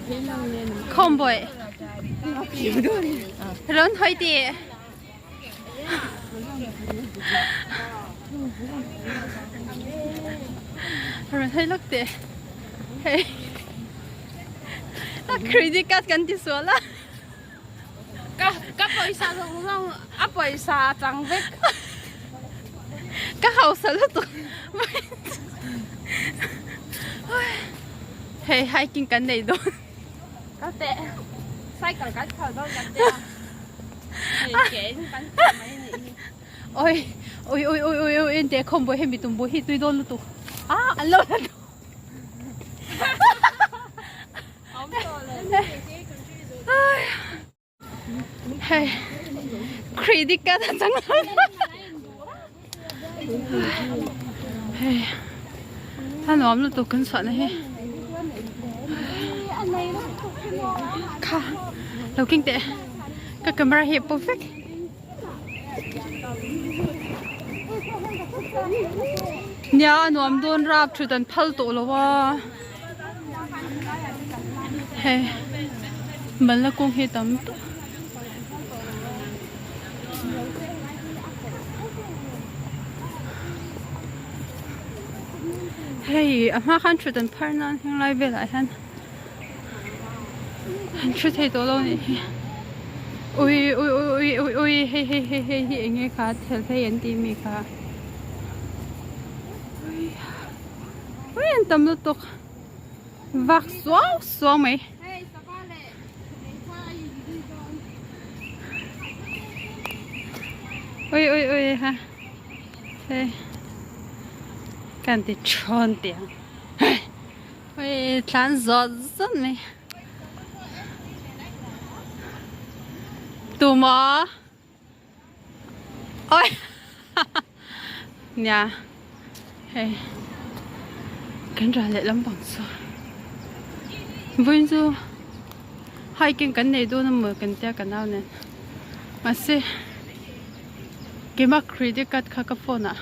Khawmbawih rawn hawi teh. Rawn hawi lawk teh. Hei a credit card kan ti sual a. Ka ka pawisa zawng zawng a pawisa a chang vek. Ka hausa lutuk. Hei hiking kan nei dawn. Ka teh cycle kan khalh dawn kan tia. Hei ke in kan khalh mai a nih hi. Oi oi oi oi oi oi en teh khawmbawi hemi tumbu hi tui dawn lutuk. Ah an lo la dawn. Hei credit card a chang hei a nuam lutuk kan chhuahna hi kha lo keng teh ka camera hi a paw vek. Nia a nuam dawn rap thut an phal tawh lo a hei balhla kung hi tam tawh hei a hma khan thut an phar nan henglai velah hian. An hre thei tawh lo a nih hi ui ui ui ui ui ui hei hei hei hei hi eng nge kha thel phei an tih mi kha ui ui an tam lutuk vak suau suau mai. Ui ui ui ha hei kan ti thawn teh ang. Hei tlan zawt zawt mai tumaw oi nia hei kan ral leh lampang chu vawiin chu hiking kan nei dawn amaw kan tia ka nau nen mahse keimah credit card kha ka phone ah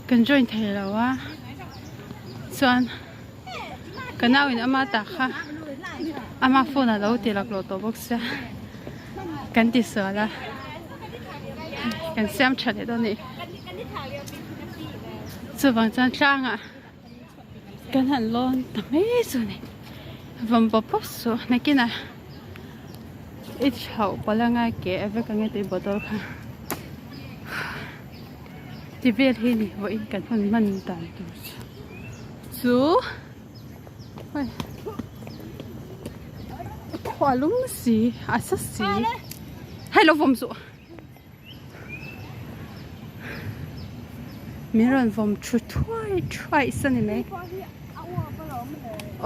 kan join thei lo a. Chuan ka nau in ama ta kha ama phone a lo ti laklawh tawh bawk sia kan ti sual a kan siam tha leh dawn a ni chuvang chuan tlangah kan han lawn ta mai chu a ni vawm pawp pawp suh nakinah i chhoh palh anga ke a vek ang e tui bottle kha. Ti vel hi ni vawiin kan hun hman dan tur chu chu hei khua lung si a sa si hei lo vawm suh min rawn vawm thu thuai thuai sa ni mai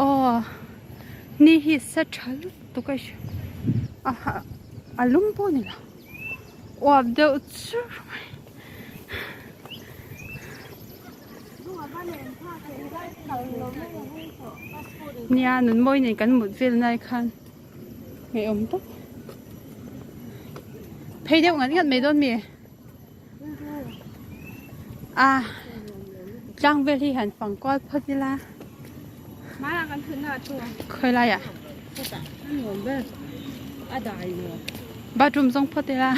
aw ni hi sa tha lutuk a a lum pawh a ni lo. Uap deuh chur mai. Nia nun mawi nen kan mut vel nai khan ngeiawm tawp. Phei deuh ngat ngat mai dawn mi? A tlang vel hi han fang kual phawt ila. Khawi lai ah? Bathroom zawng phawt ila.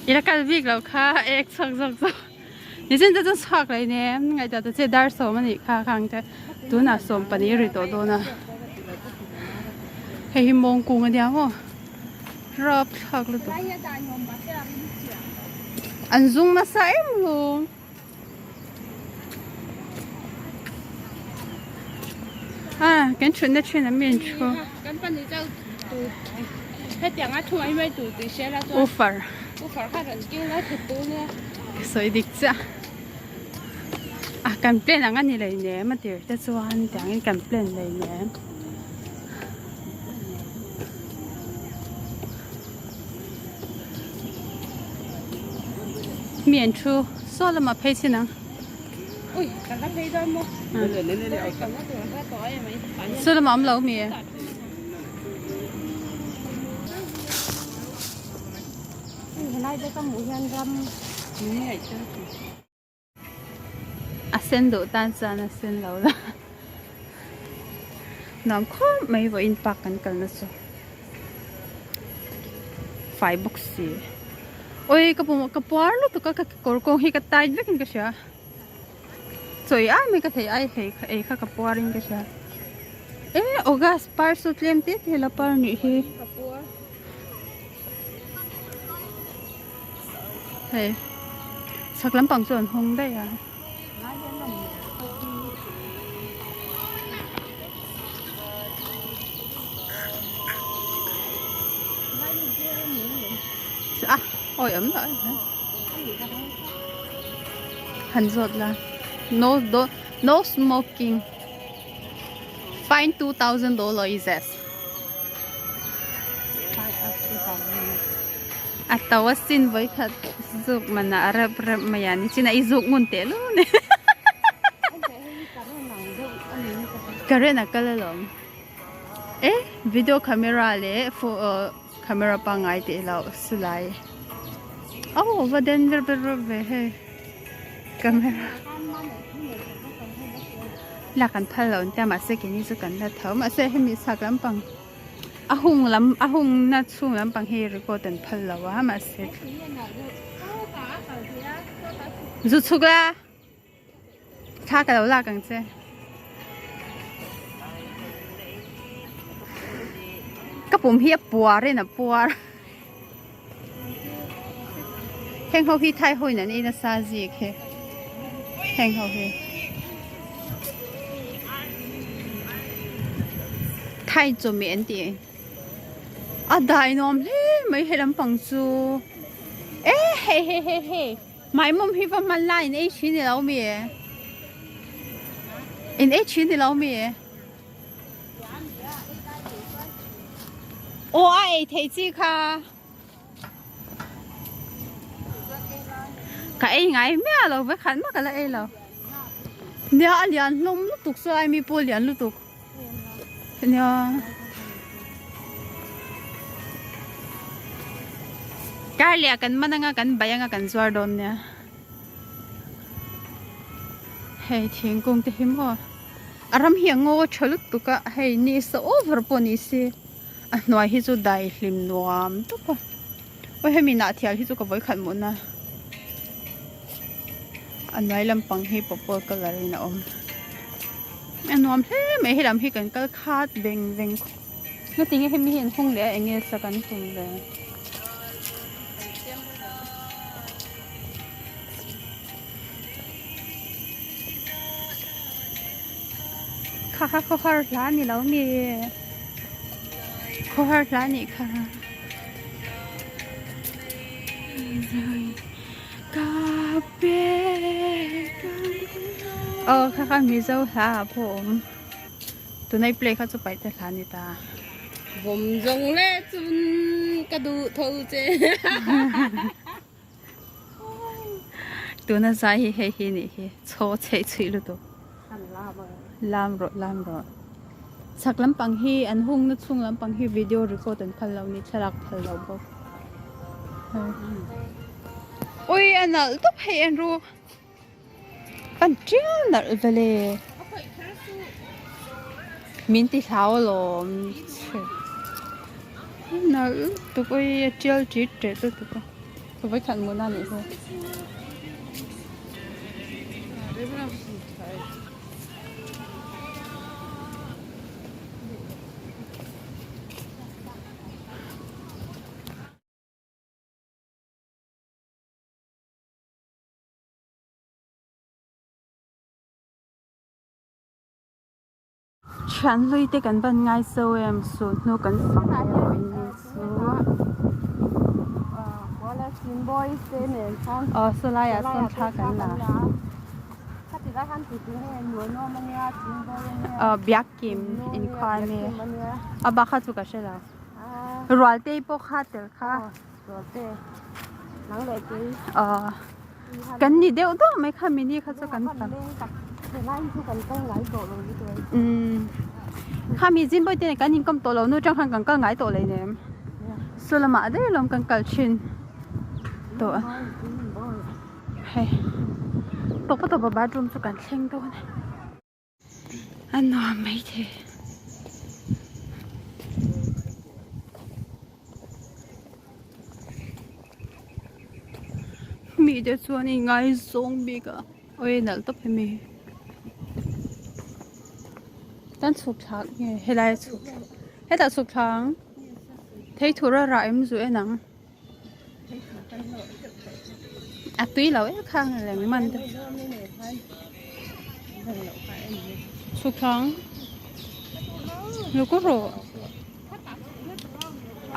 I la kal bik lo kha ek chhuak zawk zawk. Nichin te chu chhuak leh nem ngaihtuah ta che dar sawm a nih kha khang te tunah sawm pahnih ri tawh dawn a. Hei hi mawngkung a nia maw rapthlak lutuk. An zung nasa em lawm. A kan thutna thin an min thu. Ufar. Ka sawi dik chiah. A kan plan ang a ni lei nem a tir te chuan tiangin kan plan lei nem. Mi an thu saw lamah phei chin ang. Saw lamah awm lo mi e. A sen duh tan chuan a sen lo la nuam khawp mai vawiin park kan kalna chu fai bawk si awi ka pum ka puar lutuk a ka kawr kawng hi ka tight vek in ka hria chawi ai mai ka thei ai hei ei kha ka puar in ka hria e august par chu tlem te te la par nih hi hei chhak lampang chu an hawng daih a. A awi awm loh em han zawt la no no smoking fine $2000 is it A to a sin vawikhat zuk manah a rep rep mai a nichin a i zuk ngun teh lu ni Current a kal alawm e video camera leh camera pangngai tih loh silai aw va den rep rep ve hei camera lak an phal lo an tia mahse keini chu kan la tho mahse hemi chhak lampang. A hung lam a hung na chhung lampang hi record an phal lo a mahse zu chhuk la thla ka lo lak ang che ka pum hi a puar in a puar heng ho hi thai ho in an ei nasa zik hi heng ho hi thai chawhmeh an tih a dai nuam hle mai he lampang chu e hei hei hei hei maimawm hi va hman lai in ei thin i lo mi in ei thin i lo mi. Aw a ei thei chi kha. Ka ei ngai miah lo ve khat mah ka la ei lo. Nia a lian hlawm lutuk saw ai mi pawh a lian lutuk. Nia. Kar leh ah kan man anga kan bai anga kan zuar dawn nia. Hei thingkung te hi maw. A ram hi a ngaw tha lutuk a hei ni sa over pawh ni se a hnuai hi chu dai hlim nuam tawp a aw hemi nahthial hi chu ka vawi khat hmuh na a hnuai lampang hi purple colour in a awm a nuam hle mai helam hi kan kal khat veng veng khawp ngatinge hemi hi an hawng leh a eng nge sak an tum ve. Kha kha khawhar hla ni lo mi khawhar hla nih kha aw kha kha mizo hla ah pawh a awm tunai play kha chu paihte hla a ni ta. Vawm zawng leh chun ka duh tho che. Tuna zai hi hei hi nih hi chhaw chheih chhuih lutuk lam rawh lam rawh chhak lampang hi an hungna chhung lampang hi video record an phal lo ni thlalak phal lo bawk ui a nalh tawp hei en ru pan tial nalh vele min ti hlau alawm nalh lutuk ui a tial tit tet lutuk a. Vawikhat hmuhna a nih hi. Thian hlui te kan ban ngai so em suh hnu kan fang em in ni chu aw saw lai ah sawn thla kan la aw biakkim inkhua ania a bak kha chu ka hre lo rual te pawh kha tel kha aw. Kan ni deuh deuh mai kha mini kha chu kan tam. Umm kha mi zin pawh te kan inkawm tawh lo nu atang khan kan kal ngai tawh lei nem. Saw lamah daih alawm kan kal thin tawh a. Hei. tawp a tawp a bathroom chu kan thleng dawn e a nuam maithei. Mite chuan in ngaizawng bik a awi nalh tawp hemi hi tan chhuk thlak nge helai a chhuk thlak hetah chhuk thla ang thei thur a rah em zu en ang a tui lo em kha ang lem man te chhuk thla ang lu rawh.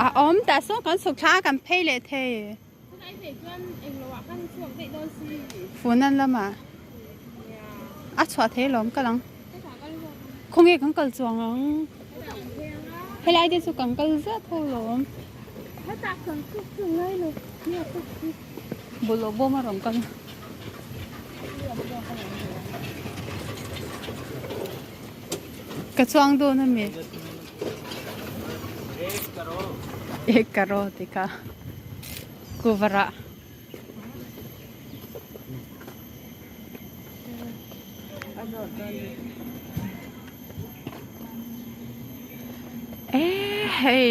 A awm tah sawn kan chhuk thla a kan phei leh thei. Funan lamah a chhuah thei alawm kal ang. Khawnge kan kal chuang ang. Helai te chu kan kal zet ho alawm. Bawlhhlawh bawm a rawn kal. Ka chuang dawn a mi? Ek karo ti kha kuvara. Eh hei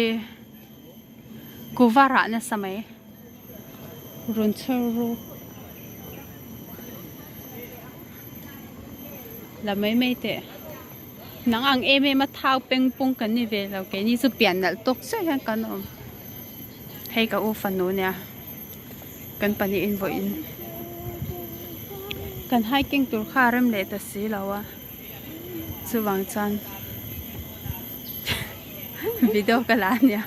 kuvara nasa mai rawn chhar ru. La mai mai teh nang ang em em a thau peng pung kan ni ve lo keini chu pian nalh tawk chiah hian kan awm hei ka u fanu nia kan pahnih in vawiin kan hiking tur kha a rem leh ta si lo a chuvang chuan video ka la ania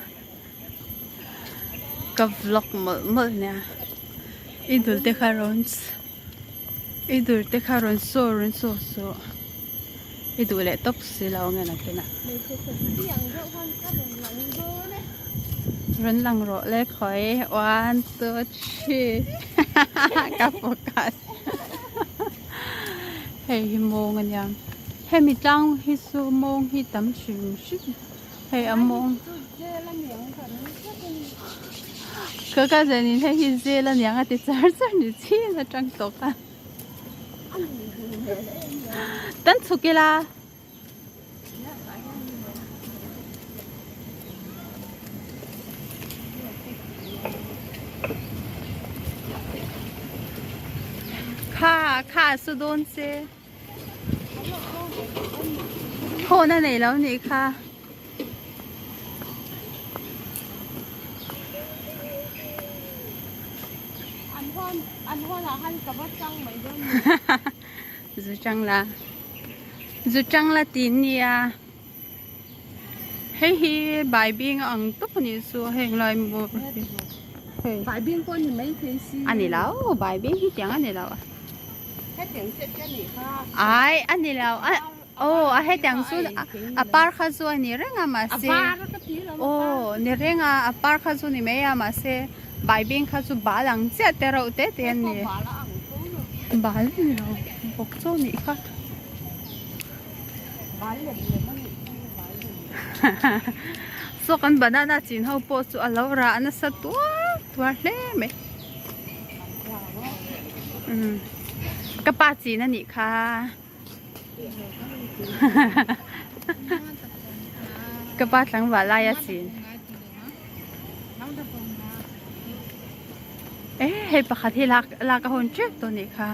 ka vlog mawlh mawlh ania i dul te kha rawn. I dur te kha rawn saw rawn saw saw i duh leh tawp si lo ang en a rawn lang rawh le khawi one two three ka focus hei hi mawng ania hemi tlang hi chu mawng hi tam hrim hrim hei a mawng ka cousin in hei hi zel aniang a ti char char ni chin atang tawk a tan chhuk ila kha kha su dawn se. Phone a nei lo nih kha. Zu chang la. Zu chang la tih nia. Hei hi baibing a ang tawp a nih chu heng lai maw hei. Baibing pawh ni mai thei si. A ni lo baibing hi tiang a ni lo. Hetiang chiah chiah nih kha. Ai a ni lo a aw a hetiang chu a par kha chu a ni reng a mahse. A var ka ti lo. Aw ni reng a a par kha chu ni mai a mahse baibing kha chu bal ang chiah te reuh te te a ni. Bal a ang tho lo. Bal a ni lo bawk chu a nih kha. Saw kan banana chin ho pawh chu a lo rah nasa tuar tuar hle mai umm ka pa chin a nih kha ka pa tlangval lai a chin eh hei pakhat hi lak lak a hun tep tawh a nih kha.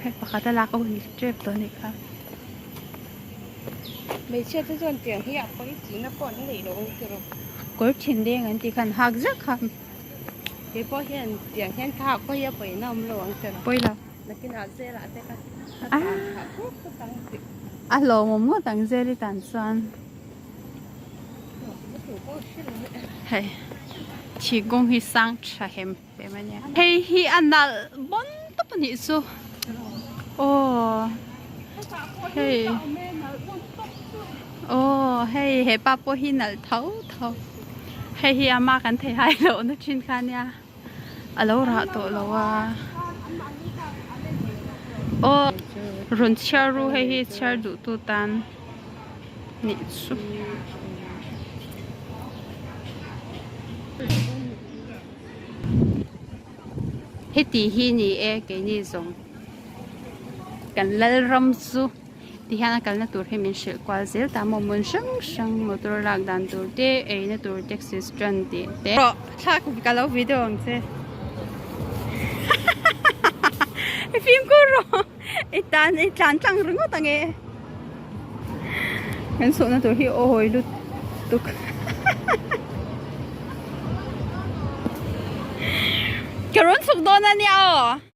Hei pakhat a lak a hun tep tawh anih kha. Hmeichhia te chuan tiang hi a pawi tihna pawh an neih loh ang tiraw. Kawr thin deng an tih khan hak zak kha. Kei pawh hian tiang hian ka hak pawh hi a pawina awm lo ang tiraw. Pawi lo. Nakinah zelah te ka tan phah khawp khawp ang tih. A hlawmawm ngawt ang zel i tan chuan. Hei thingkung hi sang tha hem. Hei hi a nalh bawn tawp a nih chu aw hei aw hei hepa pawh hi nalh tho tho hei hi ama kan thei hai loh na thin kha ania a lo rah tawh lo a aw rawn chhiar ru hei hi chhiar duh tu tan nih chu. Heti hi ni e keini zawng. Kan Lalram chu ti hian a kalna tur hi min hrilh kual zel ta maw hmun hrang hrang motor lak dan tur te eina tur taxi stand tih te thlak ka lo video ang che i fimkhur rawh i tan i tlan tlang ringawt ang e kan sawhna tur hi awi lutuk ka rawn chhuk dawn a nia aw.